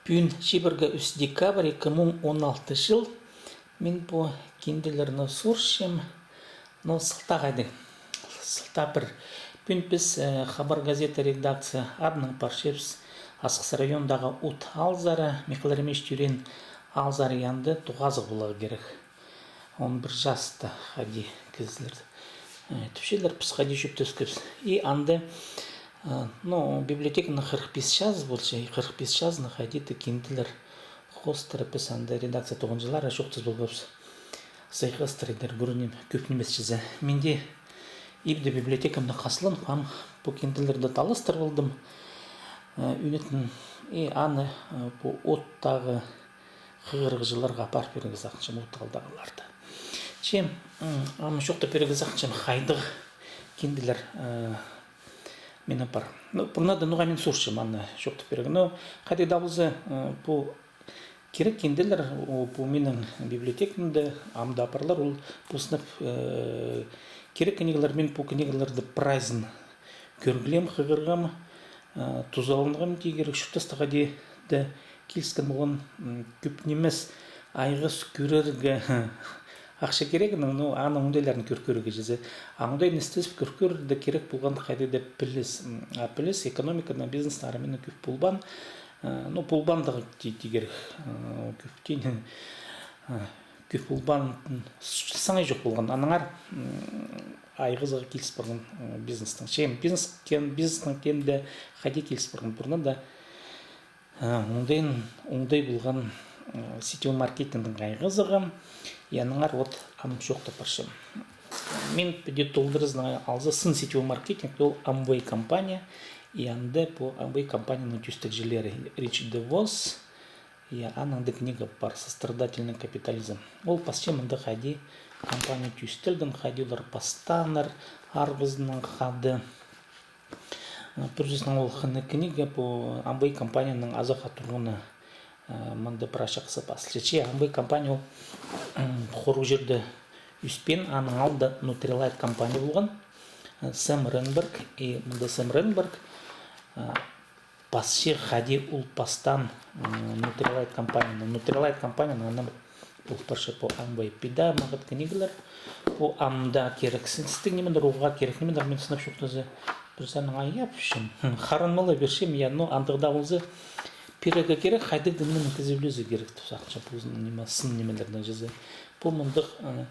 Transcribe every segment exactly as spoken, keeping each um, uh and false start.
Пӱӱн чибіргі ӱс декабрь, ікі муң он алтынҷы чыл. Мин пу кинделерні суурчам, но сылтағ хайдағ. Сылтағ пір. Пӱӱн піс, э, «Хабар» газета редакция адынаң парчабыс Асхыс райондағы Ут аалзар, Михаил Еремеевич тӧреен аалзар, и анда тоғазығ поларға кирек. Он пір часта хайди кізілер, э, тіпчелер, піс хайди чӧптескебіс. И анда, э, ну, библиотеканың хырых пис час полча, и хырых пис чазына хайди-да кинделер хоостыра піс анда редакция тоғынҷылары чоохтас полғабыс. Сыйғастыра идер, кӧрінем, кӧп нимес чізе. Мин дее ибде библиотекамда хазыланып, ам пу кинделерні талластырып алдым. Э, ӱнетін, и аны, э, пу Уттағы хығырығҷыларға апарып пирерге сағынчам, Ут аалдағыларны. Че, м, ам чоохтап пирерге сағынчам, хайдағ кинделер, э, минің пар. Ну, пурнада ноға мин суурчам аны чоохтап пирерге. Ну, хайдағ даа полза, э, пу кирек кинделер, о, пу минің библиотекамда ам даа парлар, ол пу сынап, э, кирек книгалар, мин пу книгаларны прайзын кӧргілеем, хығырғам, э, тузаланғам тирге кирек, чуртастығ хайди-да киліскен полған, м, кӧп нимес, айғас кӧрерге ахча кирек, ну, аның оңдайларын кӧр кӧрерге чізе. А оңдайын істезіп кӧр кӧрерге кирек полған хайди-да піліс. М, а піліс экономиканың, бизнестің ары мына кӧп полбаан, э, ну, полбаандығ ти-, тирге кирек, э, кӧп тиин, э, кӧп полбаан, м, с-, саңай чох полған. Аннаңар, м, айғазығ киліс парған, м, бизнестің. Че бизнес кем-, бизнестің кем дее хайди киліс парған. Пурнада, э, оңдайын, оңдай полған, м, сетевой маркетингтің айғазығы. И аннаңар вот ам чоохтап парчам. Мин піди толдыразынаң алза, сын сетевой маркетинг ол Амвей компания. И анда пу Амвей компанияның тӧстегҷілері Ричард де Вос, я, аның даа книга пар, «Сострадательный капитализм». Ол пасча мында хайди компания тӧстелген, хайди олар пастааннар арғызынаң хада. Пірсінең ол хынығ книга, пу Амвей компанияның азахха турғаны, э, мында прай чахсы пазылча. Че Амвей компания ол, м, хоруғ чирде ӧспеен, аның алнында Нутрилайт компания полған, э, Сэм Ренберг, и мында Сэм Ренберг, э, пасча хайди ол пастаан, м, Нутрилайт компанияны. Нутрилайт компанияны анаң пол парча пу Амвей. Піди мағат книгалар. Пу ам даа кирексіністіг нимелер, уғаа кирек нимелер, мин сынап чоохтаза, пір саринаң аяпчам. Хм, харынмала пирчем, я, ну, андағ даа полза, пирерге кирек, хайдағ-да ниме кізі пілерге кирек, тіп сағынчам, позының ниме, сын нимелердең чізе. Пу мындағ, э,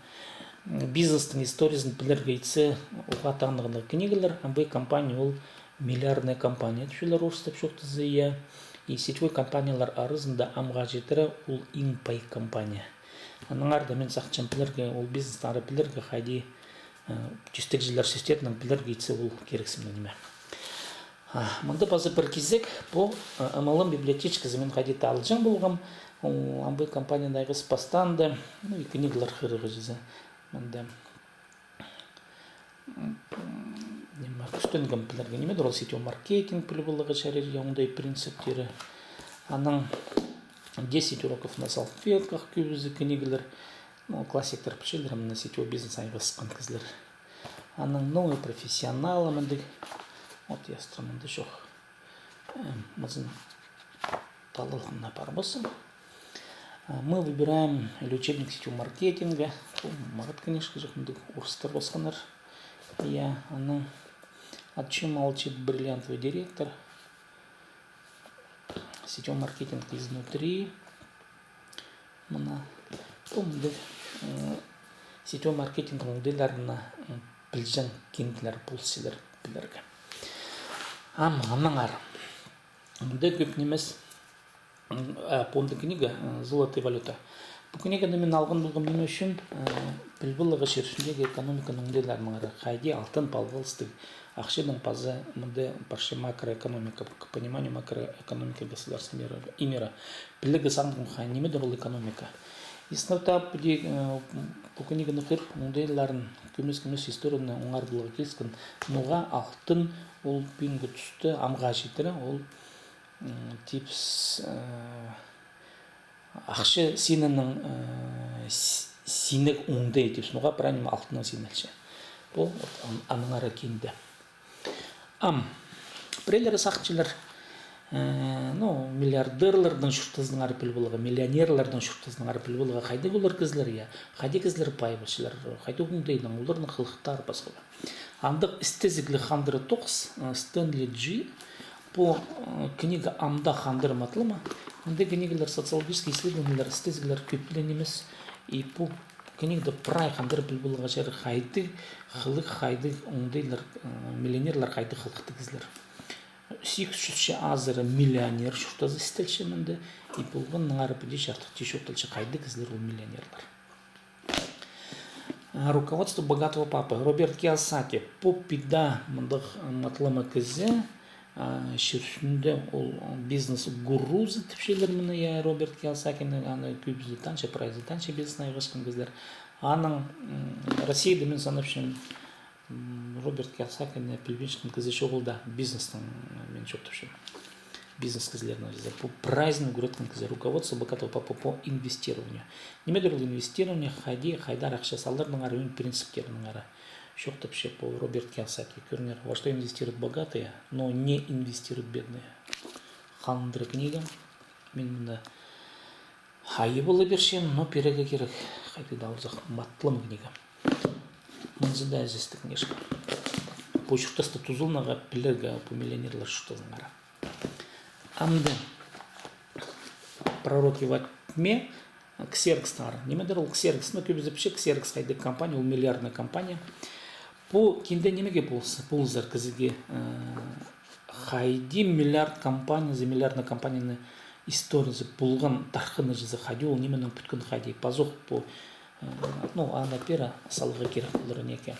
бизнестің историязын пілерге итсе, уғаа таңнағ книгалар, Амвей компания ол миллиардная компания, тіпчелер орыстап чоохтаза, я. И сетевой компаниялар аразында амға читіре ол иң пай компания. Аннаңар даа мин сағынчам пілерге, ол бизнестің ары пілерге хайди, э, тӧстегҷілер сӧстерінең пілерге итсе, ол кирексімнең ниме. А, мында паза пір кизек пу, э, МЛМ библиотечказы мин хайди-да алҷаң полғам, ол Амвей компанияны айғас пастаанда, ну, и книгалар хығырарға чізе. Мында М, ниме, кӱстенгем пілерге, нимедір ол сетевой маркетинг піліп аларға чарир, я, оңдай принциптері. Анаң «Десять уроков на салфетках», кӧбізі книгалар, ну, классиктер, пілчелер, мына сетевой бизнес айғасхан кізілер. Анаң «Новые профессионалы», мындағ, вот, я, мында чох. М, мазын талалғанына пар полза. А, «Мы выбираем», или «Учебник сетевого маркетинга». Пу мағат, конечно же, мындағ орыстар пасханнар. Я, анаң «О чём молчит бриллиантовый директор», «Сетевой маркетинг изнутри». Мына, пу мындағ, м, сетевой маркетингтің оңдайларына, м, пілҷең кинделер полза чарир пілерге. Ам, аннаңар. Мында кӧп нимес, м, а, пу мындағ книга, м, «Золотая валюта». Пу книганы мин алған полғам ниме ӱчӱн, м, піліп аларға чир ӱстӱндегі экономиканың оңдайларынаңар, хайди алтын палғалыстығ ахчаның пазы мында парча макроэкономика, к пониманию макроэкономики государств мира, и мира. Пілерге сағынғам, хайди, нимедір ол экономика. И сынап таа піди, э, пу книганы хығыр, оңдайларын, кӧмес-кӧмес историяны оңар поларға киліскен, ноға алтын ол пӱӱнгі туста амға читіре, ол, м, тіпче, э, ахча синінің, э, с-, синніг оңдай тіпче, ноға прай ниме алтыннаң синалча. Пу вот ан-, аннаңар кинде. Ам, пірелері сағынчалар, Э, ну, миллиардерлернің чуртазынаңар піл поларға, миллионерлернің чуртазынаңар піл поларға, хайдағ олар кізілер, я, хайдағ кізілер пай полчалар, хайдағ оңдайнаң, оларның хылыхтары пасха ба. Андағ істезігліг хандыра тоғыс, э, Стэнли Джи, пу, э, книга ам даа хандыра матылама. Мындағ книгалар, социологический исследованиелер, істезіглер кӧп ле нимес. И пу книгада прай хандыра піл поларға чарир, хайдағ хылых, хайдағ оңдайлар, э, миллионерлер, хайдағ хылыхтығ кізілер. Сигіс чӱсче азыра миллионер чуртазы істелче мында, и полғаннаңар піди чардыхти чоохталча, хайдағ кізілер ол миллионерлер. А, «Руководство богатого папы». Роберт Кийосаки, пу піди мындағ, а, матылама кізі, а, чир ӱстӱнде ол бизнес-гурузы тіпчелер мыны, я, Роберт Кийосакині, аны кӧбізі танча, прайзы танча бизнес айғасчатхан кізілер. Аның, м, Россияда мин санапчам, М, Роберт Кийосакині пілбинчеткен кізі чоғыл даа бизнестің, м, мин чоохтапчам. Бизнес кізілернең чізе. Пу прайзын ӱгреткен кізі. «Руководство богатого папы по инвестированию». Нимедір ол инвестирование, хайди, хайдар ахча саларнаңар, ӧӧн принциптернеңер. Чоохтапча пу Роберт Кийосаки. Кӧріңер, «Во что инвестируют богатые, но не инвестируют бедные». Хандыра книга. Мин мында Хайы полы пирчем, но пирерге кирек. Хайди даа полза, матылама книга. Мынзы даа ізестіг книжка. Пу чуртасты тузаланарға, пілерге, пу миллионерлер чуртазынаңар. Амды «Пророки во тьме», Ксерокстаңар. Нимедір ол Ксерокс, ну, кӧбізі пілче, Ксерокс хайдағ компания, ол миллиардная компания. Пу кинде нимеге полыс-, полызар кізіге, э, хайди миллиард компаниязы, миллиардный компанияның историязы полған тархыны чізе, хайди ол нименең пӱткен, хайди пазох пу, э, ну, аны пеер саларға кирек полар неке.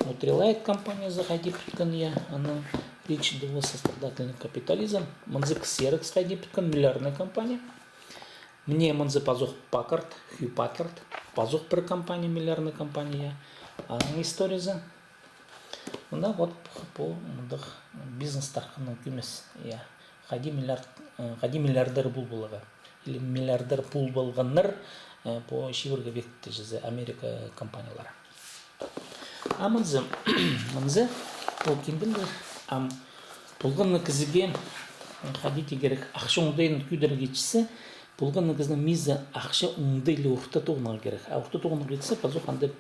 Нутрилайт компаниязы хайди пӱткен, я, анаң «Речь идет о сострадательном капитализме». Мынзы Ксерокс хайди пӱткен, миллиардная компания. Мына мынзы пазох Паккард, Хью Паккард, пазох пір компания, миллиардная компания, я. Аның историязы. Мында вот пу, пу мындағ бизнес тархынның кӧмес, я. Хайди миллиард, э, хайди миллиардер пол поларға. Или миллиардер пол полғаннар, э, пу чибіргі векте чізе Америка компаниялары. А мынзы, мынзы, пу кинделер, ам, полған на кізіге, хайди тирге кирек, ахча оңдайын кӧдірерге чізе, полған на кізінің миизі ахча оңдайлығ орта тоғынарға кирек. А орта тоғынарға чізе, пазох андағ,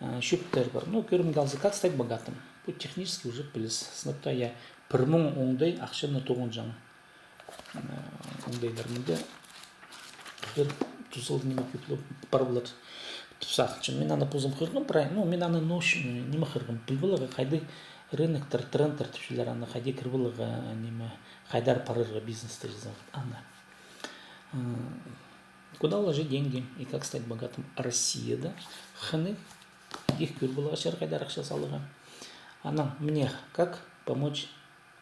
а, чӧптер пар. Ну, кӧрімге алза, «Как стать богатым». Пу технический уже піліс. Сынап та, я, пір муң оңдай ахчаны тоғынҷаң. Э, оңдайлар мында. Хығыр, тузалығ ниме кӧп ле пар полар тіп сағынчам. Мин аны позым хығырғам прай, ну, мин аны ноо, ниме хығырғам, піл поларға, хайдағ рыноктар, трендтер тіпчелер, аны хайди кір поларға, ниме, хайдар парарға бизнесте чізе, аны. Э, «Куда вложить деньги и как стать богатым». Россияда хынығ, идӧк кӧр поларға чарир хайдар ахча саларға. Анаң, мына, «Как помочь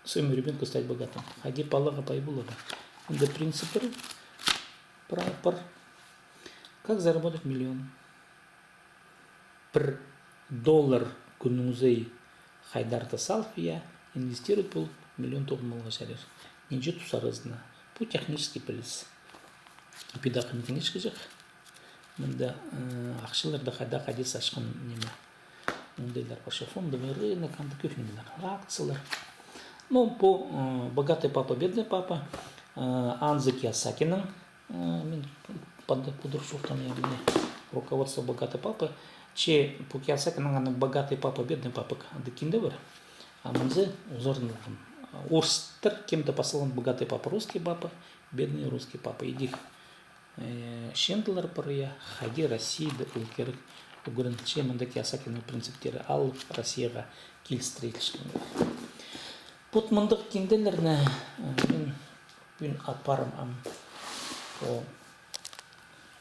своему ребёнку стать богатым». Хайди палаға пай поларға. Мында принциптер прай пар. «Как заработать миллион». Пір доллар кӱннің узай хайдар-да салып, я, инвестировать полып, миллион тоғынып аларға чарир. Нинҷе тус аразына. Пу технический піліс. Піди хынығ книжка чох. Мында, э, ахчаларны хайда, хайди сачхан ниме. Оңдайлар пар чох, фондовый рынок, анда кӧп нимелер, акциялар. Ну, пу, э, «Богатый папа, бедный папа», э, Анзы Кийосакинің, э, мин панда пудыр чоохтаам, я, мына, «Руководство богатого папы». Че пу Кийосакинің аны «Богатый папа, бедный папа» андағ кинде пар. А мынзы узарылған. Орыстар кем-то пазылған «Богатый папа, русский папа, бедный русский папа». Идӧк Э, чыындылар пар, я, хайди Россияда ол кирек ӱгренілче, мында Кийосакинің принциптері алып, Россияға килістірілче. Вот мындағ кинделерні, э, мин пӱӱн апарам ам. О,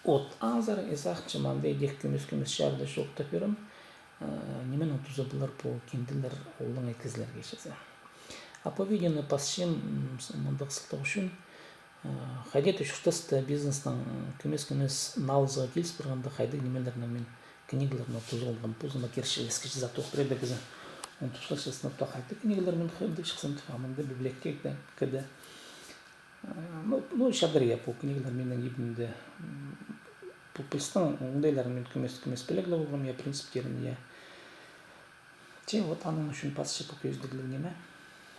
от азар, и сағынчам, анда идӧк кӧмес-кӧмес чарыда чоохтап пирем. Э, нименең туза полар пу кинделер олаңай кізілерге чізе. А пу видеоны пасчам, м, с-, мындағ сылтағ ӱчӱн, э, хайди-да чуртаста бизнестің, м, кӧмес-кӧмес налызығ киліс парғанда, хайдағ нимелернең мин книгаларны тузаланғам, позыма кирче, іске чізе тоғын пірее кізі. Оң тусха чазынып та, хайдағ книгалар мин хығырып чыхсам тіп, а мында библиотекада, када. Э, ну, ну, чадыр, я, пу книгалар минің ибімде, м, пу пілістің оңдайларын мин кӧмес, кӧмес піліглі полғам, я, принциптерін, я. Че, вот, аның ӱчӱн пасчам пу кӧзідігліг ниме.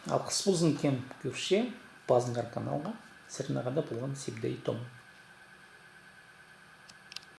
Алғыс ползын, кем кӧрче, Пазыныңар каналға, сірернең хада полған Сибдей Том.